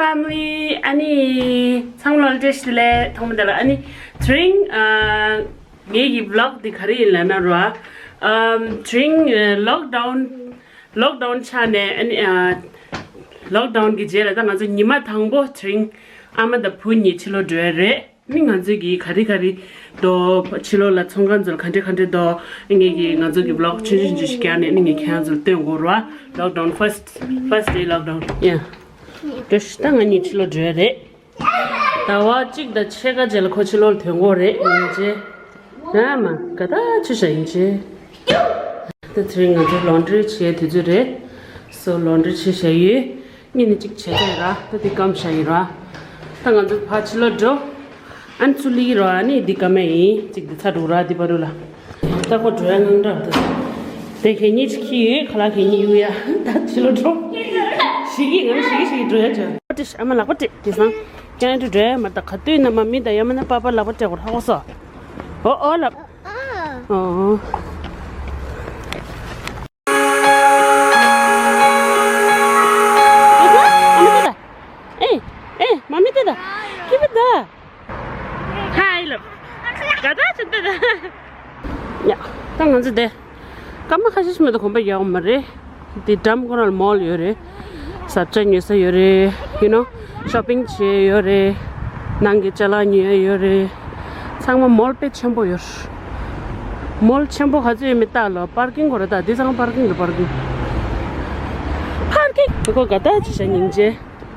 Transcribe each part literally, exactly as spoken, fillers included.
Family, ཨ་ནི་ཚང་མ་ལ་བཀྲ་ཤིས་བདེ་ལེགས། ཐོག་མ་དེ་ལ་ཨ་ནི་དེ་རིང་ཨ་ངེད་ཀྱི་vlog་འདི་ག་རེ་ཡིན་ལབ་ན་ར། ཨམ་དེ་རིང་ཨ་lockdown lockdown་ཆགས་ནས་ཨ་ནི་ཨ་lockdown་གི་རྗེས་ལ་ད་ང་ཚོ་ཉི་མ་དང་པོ་དེ་རིང་ཨ་མ་དང་བུ་གཉིས་ཕྱི་ལོགས་འགྲོ་ཡ་རེད། ནི་ང་ཚོས་ཀྱི་ག་རེ་ག་རེ་དོ་ཕྱི་ལོགས་ལ་ཚོང་ཁང་ཚོ་ལ་ག་འདྲ་ག་འདྲ་དོ་ངེད་ཀྱི་ང་ཚོ་གི་vlog་ཆུང་ཆུང་ཆུང་ཞིག་བརྒྱབ་ནས་ནི་ངས་ཁྱེད་རང་ཚོ་ལ་སྟོན་དགོས་ར། Lockdown, first, first day lockdown. Yeah. བཀྲ་ཤིས། ད་ང་གཉིས་ཕྱི་ལོགས་འགྲོ་ཡ་རེད། ཟླ་བ་གཅིག་དང་ཕྱེད་ཀ་རྗེས་ལ་ཁོ་ཕྱི་ལོགས་ལ་ཐོན་དགོས་རེད། ཡིན་ཅེ། ཨ་མ་ག་ད་ཆུ་ཞག་ཡིན་ཅེ། ད་དེ་རིང་ང་ཚོ་laundry་བྱེད་དུས་ཚོད་རེད། So laundry་བྱེད་བཞག་ཡོད། གཉིས་ནས་གཅིག་བྱེད་ཀྱི་ཡིན་ར། ད་འདི་སྐམ་བཞག་ཡིན་ར། ད་ང་ཚོ་ཕར་ཕྱི་ལོགས་འགྲོ། ཨ་ནི་ཚུར་སླེབས་ཀྱི་ར། ཨ་ནི་འདི་སྐམ་ཡ་ཡིན། གཅིག་འདི་ཚ་འགྲོ་ར། འདི་བར་དུ་ལ། ད་ཁོ་འགྲོ་ཡ་དངངས་སྐྲག་འདུག་དེ་གད་སྙིགས་ཅིག་ཁྱེར་ཡོད། ཁ་ལག་གད་སྙིགས་གཡུག་ཡ། ད་ཕྱི་ལོགས་འགྲོ། ཞིག་གིས་ང་ཞིག་གིས་ཞིག་གིས་འགྲོ་ཡ་བྱ། ཨོ་ཏི་ཨ་མ་ལག་པ་སྤྲད། དེང་སང་ཀྱང་འགྲོ་འགྲོ་ཡ་མ་ད་ག་དུས་ན་མ་མི་ད་ཡ་མ་ན་པ་པ་ལག་པ་སྤྲད་དགོས་ཧ་གོ་སོ། ཨོ་ཨོ་ལབ། ཨོ། ཨ་མ་ཏེ་ད། ཨེ། ཨེ། མ་མི་ཏེ་ད། ཁྱི་པ་ད། ཧའི་ལབ། ག་ད་ཅི་ཏེ་ད། ཡ། ད་ང་ཚོ་དེ། སྐར་མ་ཁ་ཤས་ཤིག་མེད་དུ་གོམ་པ་རྒྱག་མ་རེད། དེ་འགྲམ་ཁོ་རང་ལ་mall་ཡོད་རེད། ཟབ་ཆ་ཉོ་ས་ཡོད་རེད། You know, shopping་བྱེད་ཡོད་རེད། ནང་གི་ཅ་ལག་ཉོ་ཡ་ཡོད་རེད། ཚང་མ་mall་དཔེ་ཆེན་པོ་ཡོད། Mall་ཆེན་པོ་ག་ཚོད་ཡོད་མེད་ལྟ་ལོ། པར་ཀིང་ཁོ་ར་ལྟ། འདི་ཚང་མ་པར་ཀིང་རེད། པར་ཀིང་། པར་ཀིང་། ཁོ་ག་ད་ཅི་བྱ་སྙིང་རྗེ།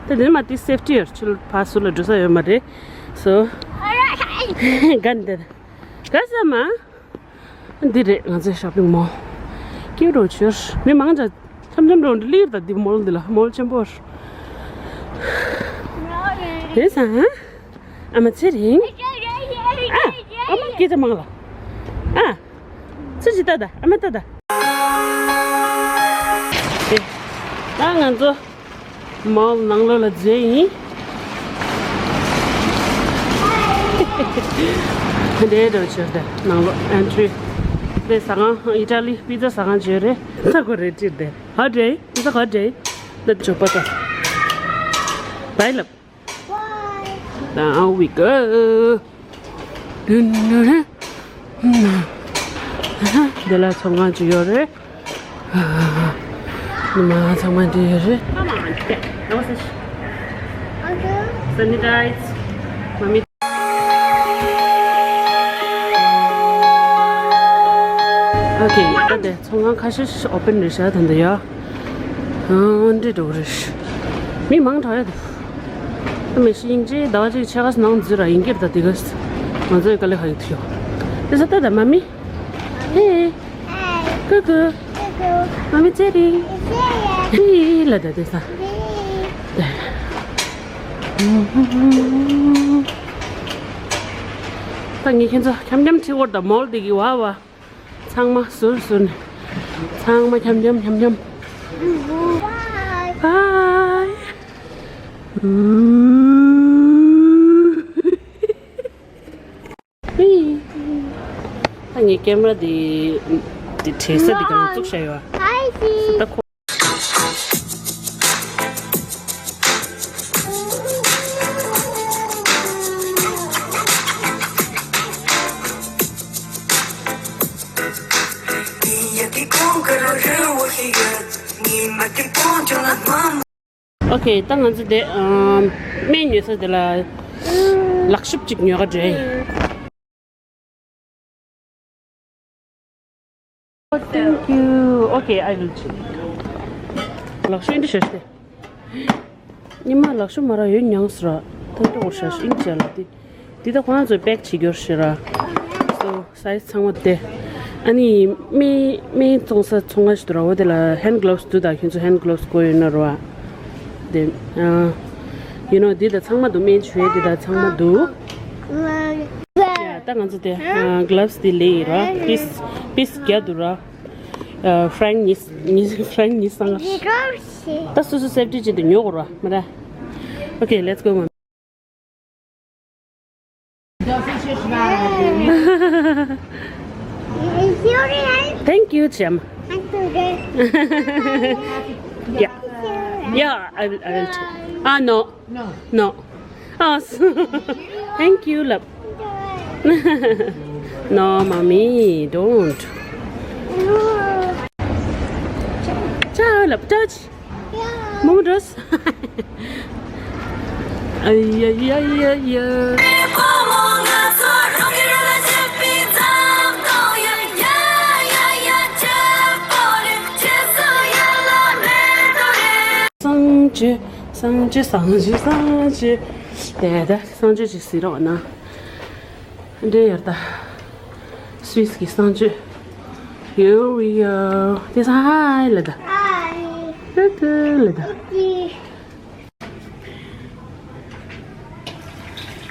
ད་འདི་མ་དེ་safety་ཡོད། ཕྱི་ལོགས་ཕར་ཟུར་ལ་འགྲོ་ས་ཡོད་མ་རེད། So། གན་འདི། ག་ས་མ། འདི་རེད་ང་ཚོའི་shopping mall། སྐྱིད་རོ་ཆོར། མི་མང་ཆ་འཆམ་འཆམ་འགྲོ་འདི་ལིར་ད། འདི་mall་འདི་ལ། mall་ཆེན་པོ་རེད། རེད་ས། ཨ་མ་ཚེ་རིང་། ཨ། ཨ་མ་སྐད་ཆ་མང་ལ། ཨ། ཚེ་ཅི་ལྟ་ད། ཨ་མ་ལྟ་ད། ད་ང་ཚོ་mall་ནང་ལོགས་ལ་འཛུལ་ཡིན། འདྲེ་འགྲོ་ཆོག་དེ་ནང་ལོགས་entry། དེ་ཟ་ཁང་ཨི་ཊ་ལི་པི་ཛ་ཟ་ཁང་བརྗོད་རེད། ས་གོ་རེད་ཅིར་དེ། Hot day. It's a hot day. ད་ཆོག་པ་ད། Bye་ལབ། Now we go. དེ་ལ་ཚོང་ཁང་ཅིག་ཡོད་རེད། མ་ཚང་མ་འདི་ཡོད་རེད། Sanitize. མ་མི། Okay, ད་འདི་ཚོང་ཁང་ཁ་ཤས་open་རེད་ཤག་ད་འདི་ཡ། ཨ་འདྲེ་འགྲོ་རེད། མི་མང་དྲགས་ཡ་འདུག་ད་མི་ཤི་ཡིན་ཅི་ཟླ་བ་གཅིག་ཕྱེད་ཀ་ནང་འཛུལ་ར་ཡིན་གྱི་རེད། ད་འདི་ག་ང་ཚོའི་དཀའ་ལས་ཁག་ཡོད་དུ་ཡོད། དེ་ས་ད་ད་མ་མི། Hey. Cuckoo. Mommy Jerry. Hey, ལ་ད་དེ་ས། ད་ངས་ཁྱེད་ཚོ་འཁྱམ་འཁྱམ་ཁྲིད་འོར་ད་mall་དེ་གི་བ་བ། ཚང་མ་ཟུར་ཟུར་ནས། ཚང་མ་འཁྱམ་འཁྱམ་འཁྱམ་འཁྱམ། Bye. ད་ངས་ཀེམ་ར་འདི་འདི་བྲེལ་ས་འདི་གང་བཙུགས་བཞག་ཡོད། ད་ཁོ། Okay, ད་ང་ཚོ་དེ་ཨམ་སྨན་ཉོ་ས་དེ་ལ་ལག་ཤུབས་ཅིག་ཉོ་ག་འགྲོ་ཡིན། Oh, thank you. Okay, I will check. ལག་ཤུབས་འདི་ཞོ་ཤི། ཉི་མ་ལག་ཤུབས་མ་རག་ཡོད་མྱངས་སུ་ར། ད་འགྲོ་བར་ཤ་ཤིང་བྱས་ལ་དེ། འདི་ད་ཁོ་རང་ཚོས་པེག་བྱེད་རྒྱུར་ཤི་ར། So, size་ཚང་མ་དེ། ཨ་ནི་སྨན་སྨན་བཙོང་ས་ཚོང་ཁང་ཞིག་འདུག་ར། འོ་དེ་ལ་hand gloves་འདུག་ད་ཁྱོད་ཚོ་hand gloves་དགོས་ཡོད་ན་ར། དེ་ཨ། You know འདི་ད་ཚང་མ་འདུག་སྨན་བྱུས་འདི་ད་ཚང་མ་འདུག Yeah, ད་ང་ཚོ་དེ་ཨ་gloves་འདི་ལེན་ཡིན་ར། piece piece་བརྒྱ་འདུག་ར། ཨ་franc་ཉིས་ཉིས་franc་ཉིས་སང་ད་སོ་སོ་safety་ཆེད་དུ་ཉོ་དགོས་ར་མ་ར། Okay, let's go, mom. Thank you, Jim. Yeah. Yeah, I will, I will. Ah, no. No. No. Ah, s- thank you, love. No, mommy, don't. Ciao, love. Touch. Mom, dress. Ay, ay, ay, ay, ay. སངས་རྒྱས། སངས་རྒྱས། སངས་རྒྱས། སངས་རྒྱས། དེ་ད་སངས་རྒྱས་ཅིག་གཟིགས་རོགས་གནང་། འདྲེ་ཡར་ད། སུད་སི་གི་སངས་རྒྱས། Here we go. དེ་ས་ཧའི་ལ་ད། ཧའི། ཏུ་ཏུ་ལ་ད།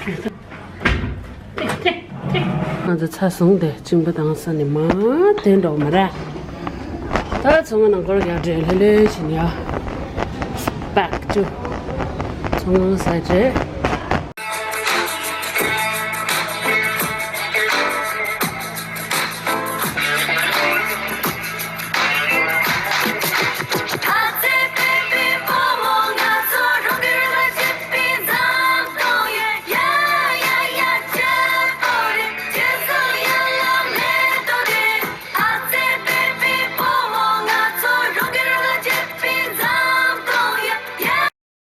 ཏུ་ཏུ། ང་ཚོ་ཚ་བཟུང་སྟེ་གཅིན་པ་དང་ས་ནས་མ་དེ་འགྲོ་མ་ར། ད་ཚོང་ཁང་ནང་སྐོར་རྒྱག་འདྲེ་ལྷོད་ལྷོད་བྱེད་ཡ། Back to ཚོང་ཁང་ས་རྗེས།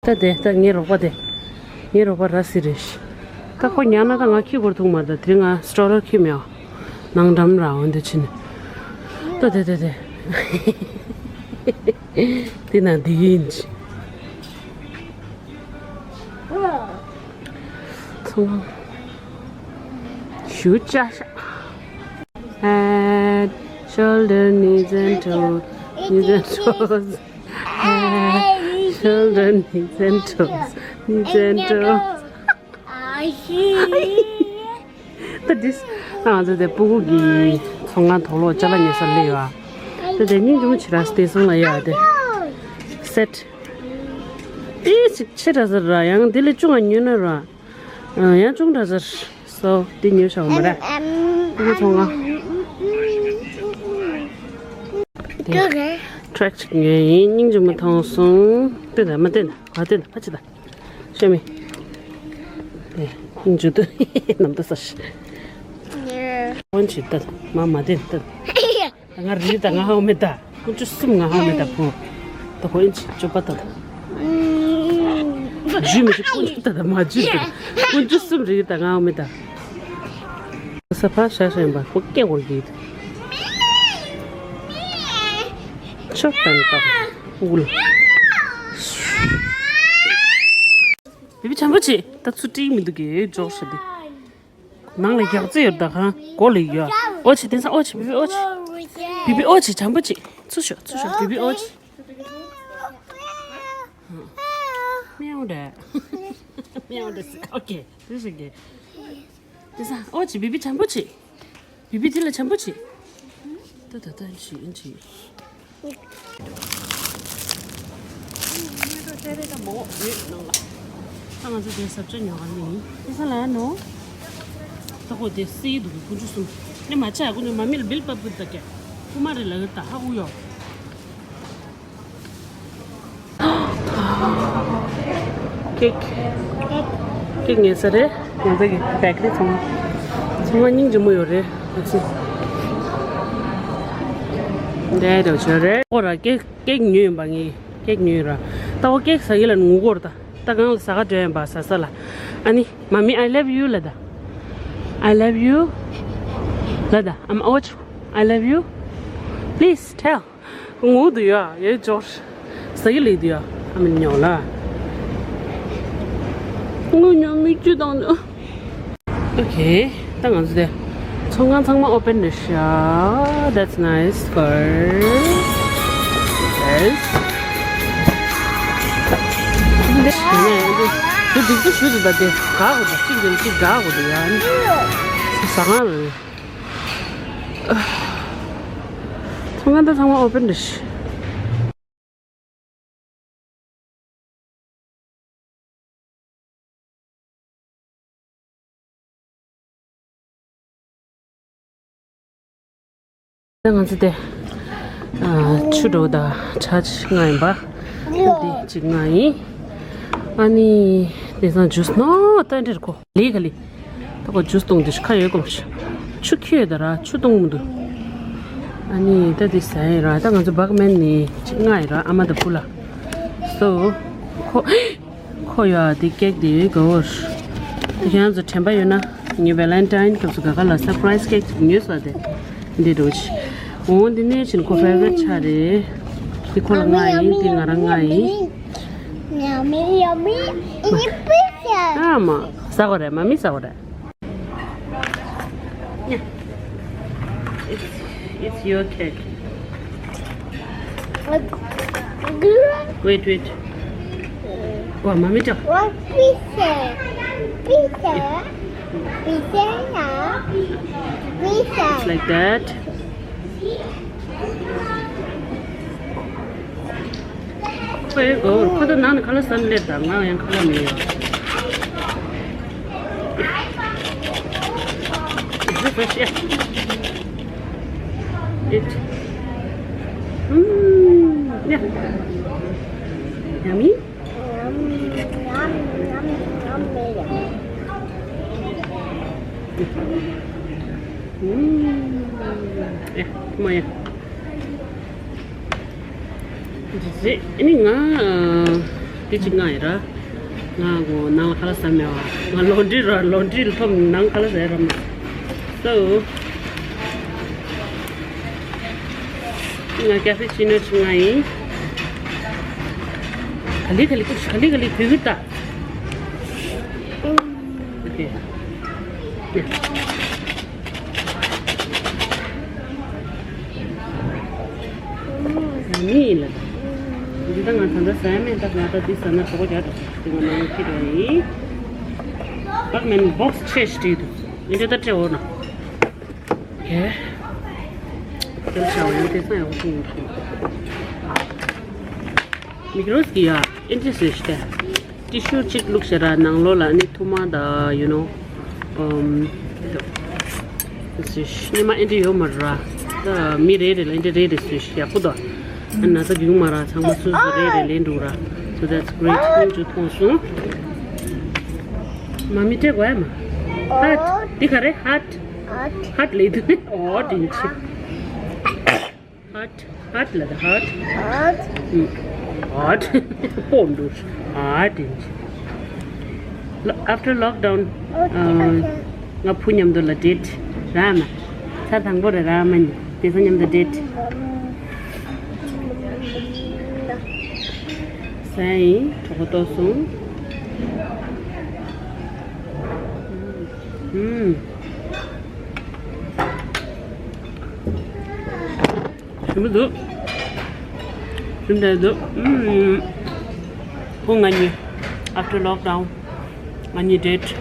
ད་དེ་ད་ངའི་རོགས་པ་དེ། ངའི་རོགས་པ་ར་སི་རེད། ད་ཁོ་ཉལ་ན་ད་ང་ཁྱི་བོར་ཐུག་མ་ད་དེ་ང་སི་ཊོ་ལར་ཁྱི་མེད། ནང་འགྲམ་ར་འོན་དེ་ཕྱིན། ད་དེ་དེ་དེ། དེ་ན་དེ་ཡིན་ཅི། ཚང་མ་ཞུ་ཅ་ཤ། Head, shoulder, knees and toes, knees and toes. Head, shoulder, knees and toes, knees and toes. ད་དིས་ང་ཚོ་དེ་སྤུ་གུ་གི་ཚོང་ཁང་དོག་ལོག་ཅ་ལག་ཉོ་ས་སླེབས་ཡོད། ད་དེ་སྙིང་རྗེ་མོ་བྱེད་ར་སྟེ་སོང་ལ་ཡོད་དེ། སེ་ཊི། དེ་ཅིག་ཆེ་དྲགས་ཟེར་ར་ཡང་དེ་ལས་ཆུང་ང་ཉོས་ན་ར། ཡང་ཆུང་དྲགས་ཟེར། སོ་དེ་ཉོས་ཤོག་མ་ར། སྤུ་གུ་ཚོང་ཁང་། དེ་ཊི་རེག་ཅིག་ཉོས་ཡིན། སྙིང་རྗེ་མོ་མཐོང་སོང་། བསྟན་ད་མ་བསྟན་ད་ག་བསྟན་ད་ཕ་ཆི་ད། ཤེས་མི། དེ་མཇུག་ཏུ་ནམ་ད་ས་ཤི། ཝན་ཆི་ཏ་མ་མ་དེ་ཏ། ང་རི་ད་ང་ཧའོ་མེ་ད། ཀུན་ཅུ་གསུམ་ང་ཧའོ་མེ་ད་ཕུ། ད་ཧོ་ཨིན་ཅི་ཅོ་པ་ད། ཇུ་མི་ཅི་ཀུན་ཅུ་ད་ད་མ་ཇུ་ད། ཀུན་ཅུ་གསུམ་རི་ད་ང་ཧའོ་མེ་ད། ས་ཕ་ཤ་ཤ་ཡིན་པ་ཁོ་སྐད་འོར་གི། ཆོ་པན་པ་ཨུལ། བི་བི་བྱམས་པོ་བྱེད། ད་ཚུར་སྤྲིང་མི་འདུག་གི་འཇོག་ཤ་དེ། ནང་ལ་རྒྱག་རྩེ་ཡོད་ད་གང་གོ་ལ་ཡོད། ཨོ་ཆེ་དེང་སང་ཨོ་ཆེ་བི་བི་ཨོ་ཆེ། བི་བི་ཨོ་ཆེ་བྱམས་པོ་བྱེད། ཚུར་ཤོག་ཚུར་ཤོག་བི་བི་ཨོ་ཆེ། མེའོ་རེད། མེའོ་རེད། ཨོ་ཀེ། དེ་ཞིག་གི། དེ་ས་ཨོ་ཆེ་བི་བི་བྱམས་པོ་བྱེད། བི་བི་དེ་ལ་བྱམས་པོ་བྱེད། ད་ད་ད་ཨིན་ཆི་ཨིན་ཆི། ད་ང་ཚོ་དེ་ཟབ་ཆ་ཉོ་ག་ནི་ཡིན། དེ་ས་ལ་ནོ། ད་ཁོ་དེ་སི་འདུག་ཀུན་ཅུ་གསུམ། ནི་མ་ཆ་ཀུན་ཅུ་མ་མི་ལ་བིལ་པ་བུད་ད་ཀྱ། ཀུ་མ་རེ་ལ་ཡོད་ད་ཧ་ཨུ་ཡོ། ཀེག་ཀེག་ཉོས་ས་རེད། ང་ཚོ་གི་བེ་ཀ་རི་ཚང་མ། ཚང་མ་སྙིང་རྗེ་མོ་ཡོད་རེད་ང་ཚོ། འདྲ་འདྲ་བྱོས་རེད། ཨོ་ར་ཀེག་ཀེག་ཉོས་ཡིན་པ་ངས་ཀེག་ཉོས་ཡིན་ར། ད་ཨོ་ཀེག་ཟ་གི་ལ་ངུ་གོ་ར་ད། ད་གང་ལ་ཟ་ག་འགྲོ་ཡིན་པ་ཟ་ས་ལ། ཨ་ནི་མ་མི་I love you ལ་ད། I love you ལ་ད། I'm out. I love you. Please tell. ངུ་འདུག་ཡ་ཡེ་ཇོར། ཟ་གི་ལེགས་འདུག་ཡ། ཨ་མི་ཉོ་ལ། ངུ་ཉོ་མི་བཅུ་དང་ཉོ། ཨོ་ཁེ། ད་ང་ཚོ་དེ་ཚོང་ཁང་ཚང་མ་ཨོ་པན་རེད་ཤག That's nice for us. འདི་འདི་འདི་འདི་ཞུ་འདུག་ད་དེ་དགའ་གོ་འདུག་གཅིག་འདི་གཅིག་དགའ་གོ་འདུག་ཡ། ཟ་ཁང་རེད། ཚོང་ཁང་ད་ཚང་མ་ཨོ་པན་རེད་ཤག་ད་ང་ཚོ་དེ་ཨ་ཆུ་འགྲོ་ད་ཆ་ཆི་ང་ཡིན་པ། འདི་གཅིག་ང་ཡིན། ཨ་ནི་དེང་སང་ཇུས་ནོ་ད་འདིར་ཁོ་ལི་ག་ལི། ད་ཁོ་ཇུས་གཏོང་དུས་ཁ་ཡོད་གོམས། ཆུ་ཁྱོད་ད་ར་ཆུ་གཏོང་མི་འདུག་ཨ་ནི་ད་དེ་ཟ་ཡི་ར། ད་ང་ཚོ་བག་མེན་ནི་ཅིག་ང་ཡི་ར། ཨ་མ་ད་བུ་ལ། སོ་ཁོ་ཁོ་ཡ་དེ་ཀེག་དེ་གོ་བར། དེ་ཁྱེད་རང་ཚོ་དྲན་པ་ཡོད་ན་ངའི་ཝེ་ལན་ཊའིན་སྐབས་སུ་ག་ག་ལ་སར་པ་རའི་སི་ཀེག་ཅིག་ཉོས་ས་དེ་འདི་འགྲོ་ཆི། འོ་འདི་ནས་ཕྱིན་ཁོ་ཕེ་ཝ་རེཊ་ཆ་རེད། འདི་ཁོ་ལ་ང་ཡིན། འདི་ང་རང་ང་ཡིན། Yummy, yummy, yummy pizza. ཨ་མ། ཟ་གོ་རེད། མ་མི་ཟ་གོ་རེད། Yeah. It's, it's your cake. What? Wait, wait. What, mommy talk? What pizza? Pizza? Pizza? Pizza. It's like that. ཁོའི་གོ་བོར་ཁོ་ད་ནང་ནས་ཁ་ལག་ཟ་ནས་སླེབས་དང་། ང་ཡང་ཁ་ལག་མི་ཡོང་། Is this fresh? Yeah. It. Mm. Yeah. Yummy. Yum, yum, yum, yum, yum. Mm. Yeah, come on, yeah. ཇི་ཨ་ནི་ང་དེ་ཅིག་ང་ཡི་ར། ང་གོ་ནང་ལ་ཁ་ལག་ཟ་མེད་བ། ང་ལོན་ཌི་ར། ལོན་ཌི་ལ་ཐོབ་ནང་ཁ་ལག་ཟ་ཡི་ར་མ། So ང་ཀ་ཕེ་ཆི་ནོ་ཅིག་ང་ཡིན། ག་ལེ་ག་ལེ་ཀུ་ཤི། ག་ལེ་ག་ལེ་བུད་གི་ད། Okay. ཡང་མི་ཡིན་ལ། འདི་ད་ང་ད་ལྟ་ཟ་ཡ་མེད། ད་ང་ད་འདི་ཟ་ན་གྲོད་ཁོག་རྒྱགས་འགྲོ། དེ་ང་ནང་ཁྱེར་བ་ཡིན། བག་མེན་བོག་སི་ཆེ་ཞིག་བྲིས་འདུག་འདི་འདྲ་ད་སྤྲད་འོ་ན། ཨེ། དེ་ལ་བྱ་བ་ཡང་དེང་སང་ཡག་པོ་ཞིག་ཡིན་ཞིང་། མིག་རོས་ཀྱི་ཡ་ཨེ་འདྲ་ཞིག་སྟེ། ཏི་ཤུ་གཅིག་བླུགས་ཤེ་ར། ནང་ལོགས་ལ་ནི་ཐུར་མ་དང་། you know, um, སྙེ་མ་ཨེ་འདྲ་ཡོད་མ་ར། ད་མི་རེ་རེ་ལ་ཨེ་འདྲ་རེ་རེ་བཟོས་ཤིག་ཡག་པོ་འདུག་ཨ་ན་ཚ་རྒྱུག་མ་ར། ཚང་མ་སོ་སོ་རེ་རེ་ལེན་འགྲོ་ར། So that's great. ཁོང་ཚོ་མཐོང་སོང་། མ་མི་སྤྲད་དགོས་ཡ་མ། ཧཊ། འདི་ག་རེ། ཧཊ། ཧཊ་ལས་དུ་ཨོ་དྲིན་ཆེ། ཧཊ། ཧཊ་ལ་ད་ཧཊ། ཧཊ། ཧཊ། པོ་འདུག་ཧཊ་ཡིན། After lockdown, ང་བུ་མཉམ་དུ་ལ་ཌེ་ཊི་ར་མ། ཚར་དང་པོ་རེད་ར་མ་ནི། དེ་ཚོ་མཉམ་དུ་ཌེ་ཊི། ཟ་ཡིན། གྲོད་ཁོག་ལྟོགས་སོང་། ཨུམ། ཞིམ་པོ་འདུག་ཞིམ་པོ་འདུག་ཨུམ། ཁོ་ང་གཉིས། After lockdown ང་གཉིས་ཌེ་ཊི།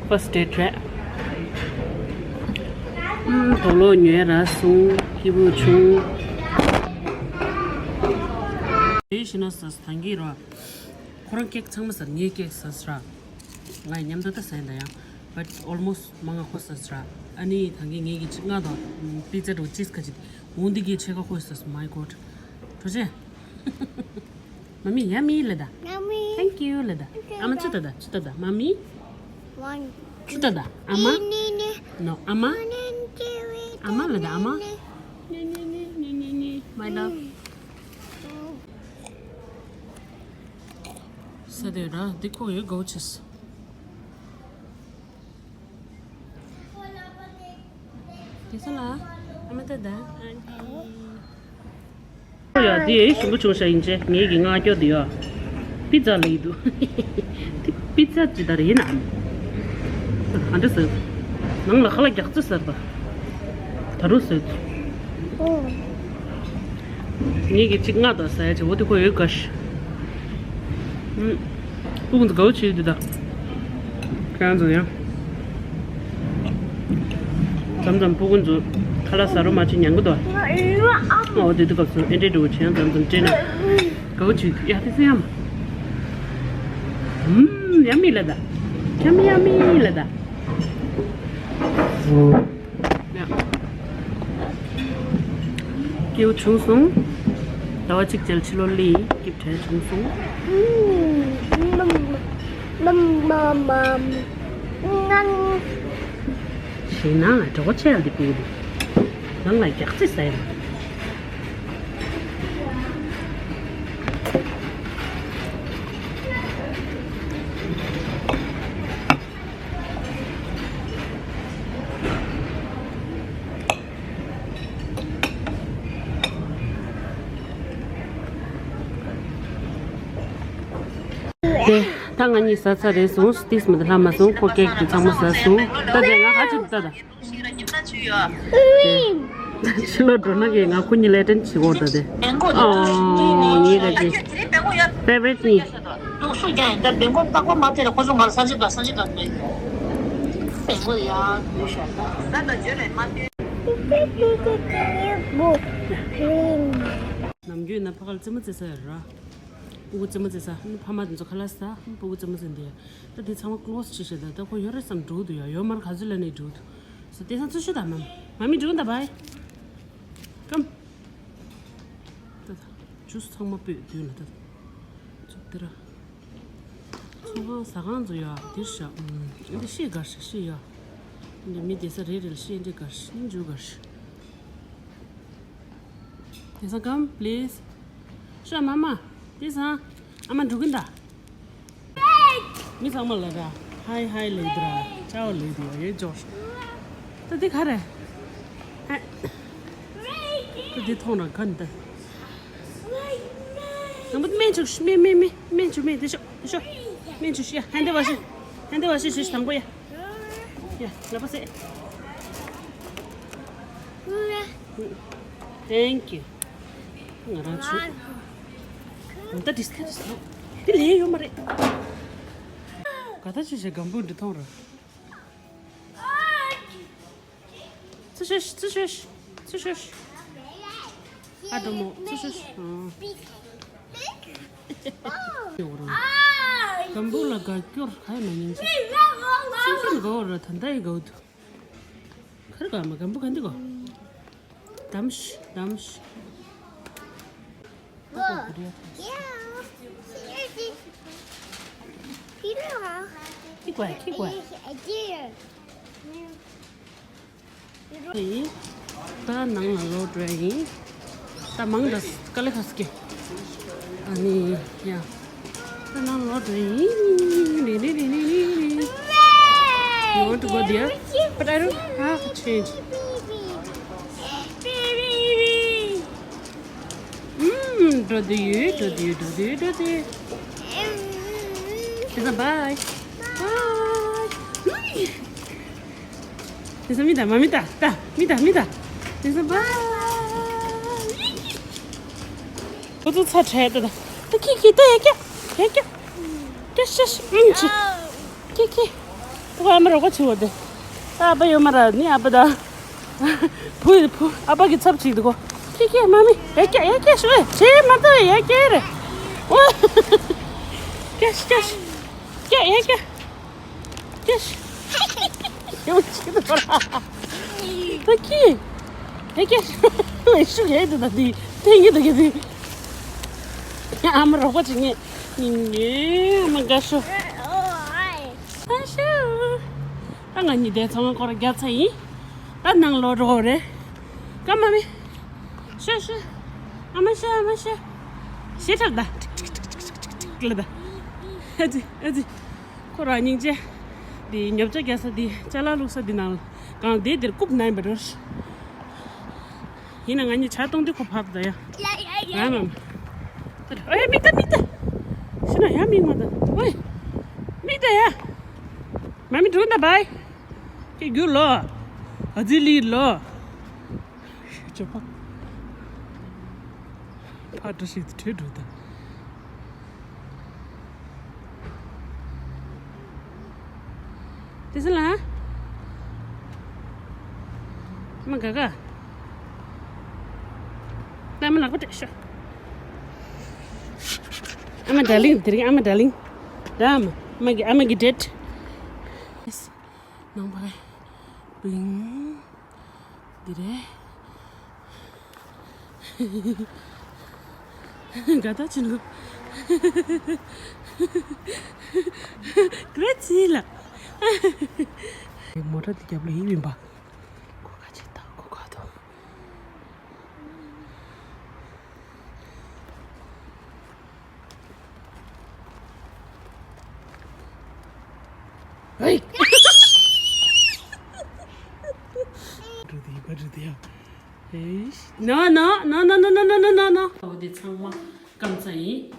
ཕར་སི་ཊི་ཌེ་ཊི་རེད། ཨུམ། དུག་ལོག་ཉོས་ར་སོང་། སྐྱིད་པོ་བྱུང་། དེ་བཞིན་ན་ས་ཐང་གི་ར། ཁོ་རང་ཀེག་ཚང་མ་ཟ་ར། ངའི་ཀེག་ཟ་ས་ར། ང་ཡི་མཉམ་དུ་ད་ཟ་ཡིན་ད་ཡང་། But almost མ་ང་ཁོ་ཟ་ས་ར། ཨ་ནི་ད་གིན་ངེད་ཀྱི་ཅིག་ང་དང་པི་ཛ་འགྲོ་ཅིས་ཁ་ཅིག་འོང་འདི་གི་ཕྱེད་ཀ་ཁོ་ཟ་ས། My God. གྲོ་ཆེ། མ་མི་ཡ་མི་ལ་ད། Yummy. Thank you ལ་ད། ཨ་མ་ཅི་ད་ད་ཅི་ད་ད་མ་མི། One. ཅི་ད་ད་ཨ་མ། No ཨ་མ། ཨ་མ་ལ་ད་ཨ་མ། My love. ས་དེ་ར་འདི་ཁོ་ཡོད་དགོ་ཆེས། དེ་ས་ལ་ཨ་མ་ད་ད། ཡ་དེ་ཞིམ་པོ་བྱུང་ཤག་ཡིན་ཅེ། ངེད་ཀྱི་ང་སྐྱོ་དེ་ཡ། པི་ཛ་ལ་ཡི་འདུག་དེ་པི་ཛ་ཅི་ད་རེད་ཡིན་ནམ། ཨ་འདྲ་ཟེར། ནང་ལ་ཁ་ལག་རྒྱག་རྩི་ཟེར་ད། ད་རུ་ཟེར། ངེད་ཀྱི་གཅིག་ང་དང་ཟ་ཡ་ཆེ་བོ་དེ་ཁོ་ཡོད་ག་ཤི། ཨུམ། སྤུ་གུ་ཚོ་དགའ་བོ་བྱེད་དུས་ད། ཁྱེད་རང་ཚོ་ཡང་། མཚམས་མཚམས་སྤུ་གུ་ཚོ་ཁ་ལག་ཟ་རོགས་མ་བྱེད་ཉན་གི་འདུག་ཨོ་དེ་དུས་སྐབས་སུ་ཨེ་འདྲའི་འགྲོ་བྱེད་ཡང་མཚམས་མཚམས་སྤྲད་ན། དགའ་བོ་བྱེད་དུས་ཡ་དེ་ཚོ་ཡང་། ཨུམ། ཡ་མི་ལ་ད། ཁྱམ་ཡ་མི་ལ་ད། ཡ། སྐྱིད་པོ་བྱུང་སོང་། ཟླ་བ་གཅིག་རྗེས་ཕྱི་ལོགས་སླེབས་ཡིན། སྐྱིད་དྲན་བྱུང་སོང་། མམ་མམ་མམ། ཞེད་སྣང་ལ་གྲོགས་པོ་ཆེ་ཡང་འདི་སྤུ་གུ་འདི། ནང་ལ་རྒྱག་རྩིས་ཟ་ཡ་མ། དེ། ད་ང་གཉིས་ཟ་ཚར་རེད་སོང་། ཏིས་མི་འདི་ལྷག་མ་སོང་། ཁོ་ཀེག་དེ་ཚང་མ་ཟ་སོང་། ད་དེ་ང་ཧ་ཅིག་ད་ད། ཕྱི་ལོགས་འགྲོ་ན་གི་ང་ཁོ་གཉིས་ལས་དྲན་བྱེད་དགོས་ད་དེ། ཨོ་ཡིན་ག་ཅི། ཕེ་ཝ་རེད་ནི། ནམ་རྒྱུན་ན་ཕ་ག་ལ་རྩེད་མོ་རྩེ་ས་ཡོད་ར། སྤུ་གུ་རྩེད་མོ་རྩེ་ས། ཕ་མ་དེ་ཚོ་ཁ་ལག་ཟ། སྤུ་གུ་རྩེད་མོ་རྩེ་འདི། ད་དེ་ཚང་མ་ཀློ་སི་བྱེད་ཤེས་ད། ད་ཁོ་ཡོད་རེད་བསམ་འགྲོ་གི་འདུག་ཡ། ཡོད་མ་རེད་ག་ཚོད་ལ་ནས་འགྲོ་གི་འདུག་ཟེར། དེང་སང་ཚུར་ཤོད་ད་མམ། མ་མི་འགྲོ་ད་བའི། ཀམ། ད་ད། ཇུས་ཚང་མ་སྤོས་མདུན་ལ་ད་ད། ཚུགས་དེ་ར། ཚོང་ཁང་ཟ་ཁང་ཚོ་ཡ་འདིར་བཞག་ཨུམ། འདི་ཤེས་དགར་ཤ་ཤེས་ཡ། འདི་མི་བསྡད་ས་རེད་རེད་ཤེས་འདི་དགར་ཤ་སྙིང་རྗེ་དགར་ཤ། དེང་སང་ཀམ་པི་ལིས། ཤ་མ་མ། དེང་སང་ཨ་མ་འགྲོ་གིན་ད། མི་ཚང་མ་ལ་ར། ཧའི་ཧའི་ལེ་དུ་ར། ཅའོ་ལེ་དུ་ར། ཡེ་ཇོ་ཤ། ད་འདི་ག་རེ། ཧ། ད་འདི་མཐོང་ར་ག་འདི། ང་མོ་སྨན་བཅུག་སྨན་སྨན་སྨན་སྨན་བཅུག་སྨན་དེ་ཤོག་དེ་ཤོག་སྨན་བཅུག་ཤི་ཡ། ཧན་དེ་བ་ཤི། ཧན་དེ་བ་ཤི་ཤི་ཤི་དང་པོ་ཡ། ཡ་ལ་པ་སེ། Thank you། ང་རང་ཆུ། ད་ཌིས་ཁ་ཌིས་ཁ་དེ་ལས་ཡོད་མ་རེད། ག་ད་ཅི་བྱེད་སྒམ་པོ་འདི་མཐོང་ར། ཚུ་ཤོ་ཤི། ཚུ་ཤོ་ཤི། ཚུ་ཤོ་ཤི། ཨ་འགྲོ་མོ། ཚུ་ཤོ་ཤི། ཨང་། ཡོད་རུང་། སྒམ་པོ་ལ་དགའ་སྐྱོར་ག་ཡེ་མ་ཉན་ཅིག་ཤིང་ཤིང་དགའ་བོ་ར་ད་ལྟ་ཡི་དགའ་བོ་འདུག་ག་རེ་དགའ་མ་སྒམ་པོ་ག་འདི་དགའ། དམ་ཤི། དམ་ཤི། Look, yeah, see, see, Peter, huh? Keep quiet, keep quiet. Yeah, I did. ཡིན། ད་ནང་ལ་ལོག་འགྲོ་ཡ་ཡིན། ད་མང་དྲགས་དཀའ་ལས་ཁག་སྐྱེ། ཨ་ནི་ཡ། ད་ནང་ལོག་འགྲོ་ཡ་ཡིན། རི་རི་རི་རི་རི་རི། You want to go there? But I don't have to change. ཨུམ། འགྲོ་དུས་ཡོད། འགྲོ་དུས་ཡོད། འགྲོ་དུས་ཡོད། འགྲོ་དུས་ཡོད། དེང་སང་བྷའི། བྷའི། དེང་སང་མི་ད་མ་མི་ད་ད་མི་ད་མི་ད། དེང་སང་བྷའི། ཁོ་ཚོ་ཚ་དྲགས་ད་ད། ད་ཁི་ཁི་ད་ཡ་ཀྱ་ཡ་ཀྱ། ཀྱ་ཤ་ཤ་ཨུམ་ཆི། ཁི་ཁི། ཁོ་ཨ་མ་རོགས་པ་བྱེད་འོ་དེ། ད་ཨ་ཕ་ཡོད་མ་ར་ནི་ཨ་ཕ་ད། བུ་བུ་ཨ་ཕ་གི་ཚབ་བྱེད་འདུག་གོ། ཁྱི་ཁྱི་མ་མི་ཡ་ཀྱ་ཡ་ཀྱ་ཤོད་བྱེད་མ་ཐུབ་ཡ་ཀྱ་རེད། ཨོ། ཀྱ་ཤི་ཀྱ་ཤི། ཀྱ་ཡ་ཀྱ་ཀྱ་ཤི། ཡོང་ཆི་འདུག་ར། ད་ཁྱི་ཡ་ཀྱ་ཤི་ཤུ་ཡ་འདུག་ད་དེ་དེ་ངེད་ད་གི་དེ། ཨ་མ་རོགས་པ་བྱེད་ངེད་ཉིན་ཉིན་ཨ་མ་དགའ་ཤོ། ཨ་ཤོ། ད་ང་གཉིས་དེ་ཚང་མ་སྐོར་རྒྱབ་ཚར་ཡིན། ད་ནང་ལོག་འགྲོ་རེད། ཀ་མ་མི། ཤ་ཤ། ཨ་མ་ཤ། ཨ་མ་ཤ། ཞེ་དྲག་ད། ལ་ད། ཨ་ཙི་ཨ་ཙི། ཁོ་རང་སྙིང་རྗེ། འདི་ཉོ་ཆ་རྒྱག་ས་འདི་ཅ་ལག་བླུགས་ས་འདི་ནང་གང་བསྡད་འདིར་རྐུབ་ན་ཡིན་པ་འགྲོ། ཡིན་ན་ང་གཉིས་ཇ་བཏུང་དུས་ཁོ་བབས་ད་ཡ། ཡ་ཡ་ཡ། ང་མ། ཨོ་ཡ་མིག་ལྟ་མིག་ལྟ། ཤི་ན་ཡ་མིག་མ་ལྟ། ཨོ་ཡ། མིག་ལྟ་ཡ། མ་མི་འགྲོ་ད་བའི། ཁྱེད་རྒྱུ་ལོ། ཨ་ཙི་ལི་ལོ། ཅོ་པ། ཕ་འདྲ་ཞིག་ཏུ་བྲོས་འགྲོ་ད། དེ་ཚོ་ལ། མ་ག་ག་ད་མ་ལག་པ་སྤྲད་ཤོག་ཨ་མ་ཌར་ལིང་། དེ་རིང་ཨ་མ་ཌར་ལིང་། ད་ཨ་མ། ཨ་མ་གི་ཨ་མ་གི་ཌེཊ། ནང་པ་བིང་། འདི་རེད། དགའ་ཐག་ཆོད་ལོ། ཀ་རེ་ཚི་ལ། མོ་ཊ་དེ་རྒྱབ་ལ་ཡིབ་ཡིན་པ། གོ་ཁ་ཆེ་ད་གོ་ཁ་དོ། ཨེ། འགྲོ་དེ་ཡིན་པ་འགྲོ་དེ་ཡ། ཨེ། No, no, no, no, no, no, no, no, no, no. འོ་དེ་ཚང་མ་སྐམ་ཚ་ཡིན།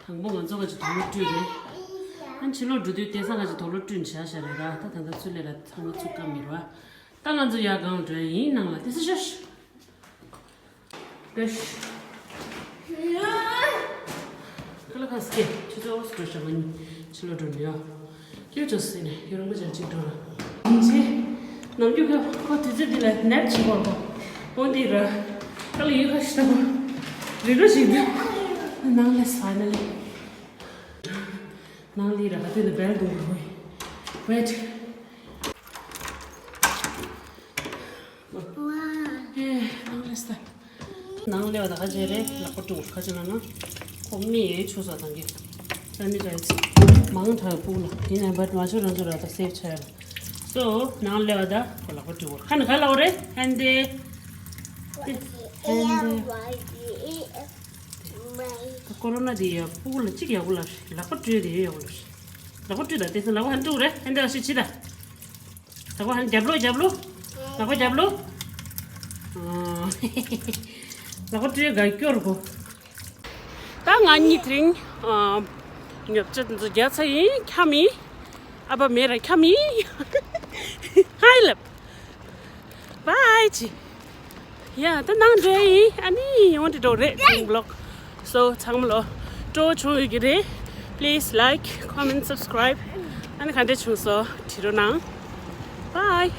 དང་པོ་ང་ཚོ་ག་ཅིག་དོག་ལོ་བཀྲུས་རེད། ཨ་ཕྱི་ལོགས་འགྲོ་དུས་དེང་སང་ག་ཅིག་དོག་ལོ་བཀྲུས་ནས་བཞག་བཞག་རེད་ར། ད་ད་ལྟ་ཚུར་སླེབས་ར་ཚང་མ་ཚུར་སྐམ་ཡོད་ར། ད་ང་ཚོ་ཡར་སྒང་འགྲོ་ཡ་ཡིན། ནང་ལ་དེ་ཚོ་ཤོག་ཤོག་ཤོག་ཁ་ལ་ཁ་སྐད་ཆུ་ཚོད་འོག་སུ་འགྲོ་ཤག་ང་གཉིས་ཕྱི་ལོགས་འགྲོ་ནས་ཡོད། ཁྱོད་ཚོ་ཟེར་ནས་ཡོད་རང་ག་ཅག་ཅིག་འགྲོ་ར། ཡིན་ཅི། ནམ་རྒྱུན་ཁ་ཁོ་དུས་ཚོད་འདི་ལ་ནེབ་བྱེད་དགོས་ར། འོ་འདི་ར། ཁ་ལ་ཡུལ་ཁ་ཤི་ད་གོ་རི་རོ་ཞིག་འདུག་ནང་ལས་ཕ་ནལ་ལི། ནང་ལི་ར་ག་དུས་ནས་བེལ་འདུག་གོ Wait. ཨེ། ནང་ལས་ད། ནང་ལས་བ་ད་ག་ཅེ་རེད། ལག་པ་བཀྲུ་ག་ཅེ་ན་ན། ཁོ་མི་ཡོད་ཆུ་ས་དང་གི། ས་ནི་ད་ཡོད་ཚེ། མང་དྲགས་སྤུག་ལ། ཡིན་ནའི་བ་མ་ཆུ་རང་ཆུ་ར་ད་སེབ་ཆ་ཡ་ལ། སོ་ནང་ལས་བ་ད་ཁོ་ལག་པ་བཀྲུ་གོ་ཁ་ནི་ག་ལ་འོ་རེད། ཧན་དེ། ཧན་དེ། ད་ཀོ་རོ་ན་དེ་ཡ་སྤུག་ལ་གཅིག་ཡག་པོ་ལ་ལག་པ་བཀྲུས་དེ་ཡག་པོ་ལ། ལག་པ་བཀྲུས་ད་དེ་སང་ལག་པ་ཧན་བཀྲུ་རེད། ཧན་དེ་ལ་ཤི་ཆི་ད། ལག་པ་ཧན་རྒྱབ་ལོ་རྒྱབ་ལོ། ལག་པ་རྒྱབ་ལོ། ལག་པ་བཀྲུས་ག་སྐྱོར་གོ་ད་ང་གཉིས་དེ་རིང་ཉོ་ཆ་འདི་ཚོ་རྒྱག་ཚར་ཡིན། འཁྱམ་ཡིན། ཨ་ཕ་མེད་ར་འཁྱམ་ཡིན། ཧའི་ལབ། བའི་ཅི། ཡ་ད་ནང་འགྲོ་ཡིན། ཨ་ནི་ཡོང་དེ་འགྲོ་རེད། དེ་རིང་བློག་སོ་ཚང་མ་ལོ་སྤྲོ་བོ་བྱུང་ཡོད་ཀྱི་རེད། Please like, comment, subscribe. ཨ་ནི་ག་འདྲས་བྱུང་སོ་བྲིས་རོགས་གནང་། Bye.